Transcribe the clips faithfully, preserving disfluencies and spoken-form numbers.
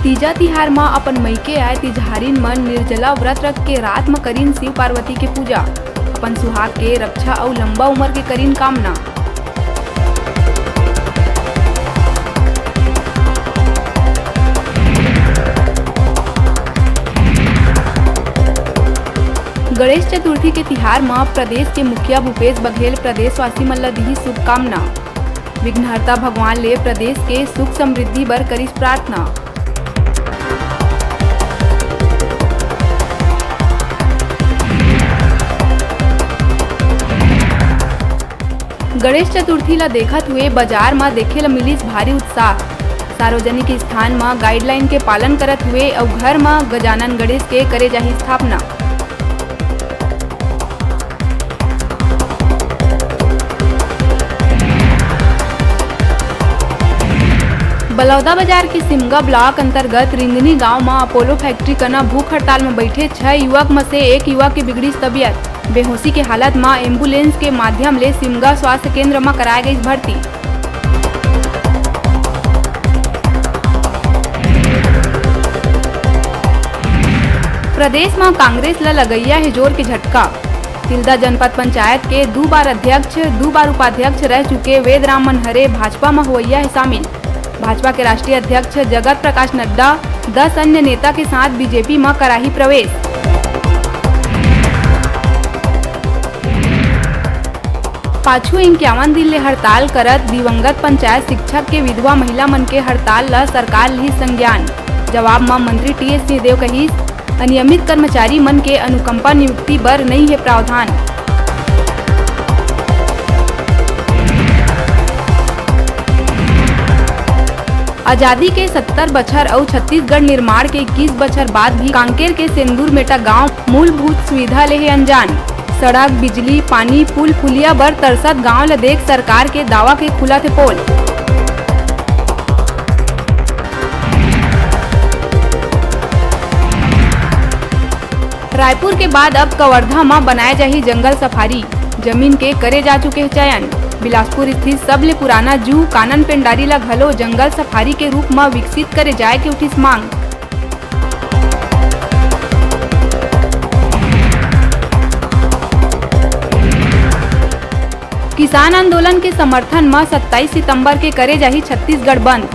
तीजा तिहार म अपन मइके आए तिजहारिन मन निर्जला व्रत रख के रात म करिन शिव पार्वती के पूजा, अपन सुहाग के रक्षा अउ लंबा उमर के करिन कामना। गणेश चतुर्थी के तिहार म प्रदेश के मुखिया भूपेश बघेल प्रदेशवासी मन ल दिही शुभकामना। विघ्नहर्ता भगवान ले प्रदेश के सुख समृद्धि बर करिस प्रार्थना। गणेश चतुर्थी ल देखत हुए बाजार म देखे ल मिलिस भारी उत्साह। सार्वजनिक स्थान म गाइडलाइन के पालन करत हुए अउ घर म गजानन गणेश के करे जाही स्थापना। बलौदा बाजार के सिमगा ब्लॉक अंतर्गत रिंगनी गांव म अपोलो फैक्ट्री कना भूख हड़ताल म बैठे छह युवक म से एक युवक के बिगड़िस तबियत। बेहोशी के हालत म एम्बुलेंस के माध्यम ले सिमगा स्वास्थ्य केंद्र म कराए गइस भर्ती। प्रदेश म कांग्रेस ल लगइया हे जोर के झटका। तिल्दा जनपद पंचायत के दू बार अध्यक्ष, दू बार उपाध्यक्ष रह चुके वेदराम मनहरे भाजपा म होवइया हे शामिल। भाजपा के राष्ट्रीय अध्यक्ष जगत प्रकाश नड्डा दस अन्य नेता के साथ बीजेपी म कराही प्रवेश। पाछू इक्यावन दिन ले हड़ताल करत दिवंगत पंचायत शिक्षक के विधवा महिला मन के हड़ताल ल सरकार लिही संज्ञान। जवाब म मंत्री टीएस सिंहदेव कहिस, अनियमित कर्मचारी मन के अनुकंपा नियुक्ति बर नइ हे प्रावधान। आजादी के सत्तर बछर अउ छत्तीसगढ़ निर्माण के इक्कीस बछर बाद भी कांकेर के सेंदुरमेटा गांव मूलभूत सुविधा ले हे अनजान। सड़क, बिजली, पानी, पुल पुलिया बर तरसत गांव ल देख सरकार के दावा के खुलत हे पोल। रायपुर के बाद अब कवर्धा म बनाए जाही जंगल सफारी, जमीन के करे जा चुके हे चयन। बिलासपुर स्थित सबले पुराना जू कानन पेंडारी ल घलो जंगल सफारी के रूप म विकसित करे जाए के उठिस मांग। किसान आंदोलन के समर्थन म सत्ताईस सितंबर के करे जाही छत्तीसगढ़ बंद।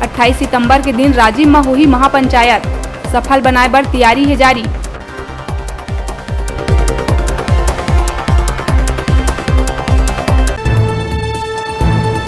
अट्ठाईस सितंबर के दिन राजिम म होही महापंचायत, सफल बनाए बर तियारी हे जारी।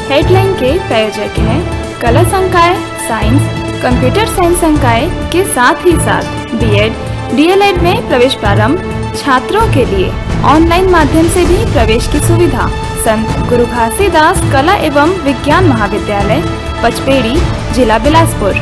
हेडलाइन के प्रायोजक हैं कला संकाय, साइंस, कंप्यूटर साइंस संकाय के साथ ही साथ बीएड, डीएलएड में प्रवेश प्रारंभ, छात्रों के लिए ऑनलाइन माध्यम से भी प्रवेश की सुविधा। संत गुरु घासीदास कला एवं विज्ञान महाविद्यालय, पचपेड़ी, जिला बिलासपुर।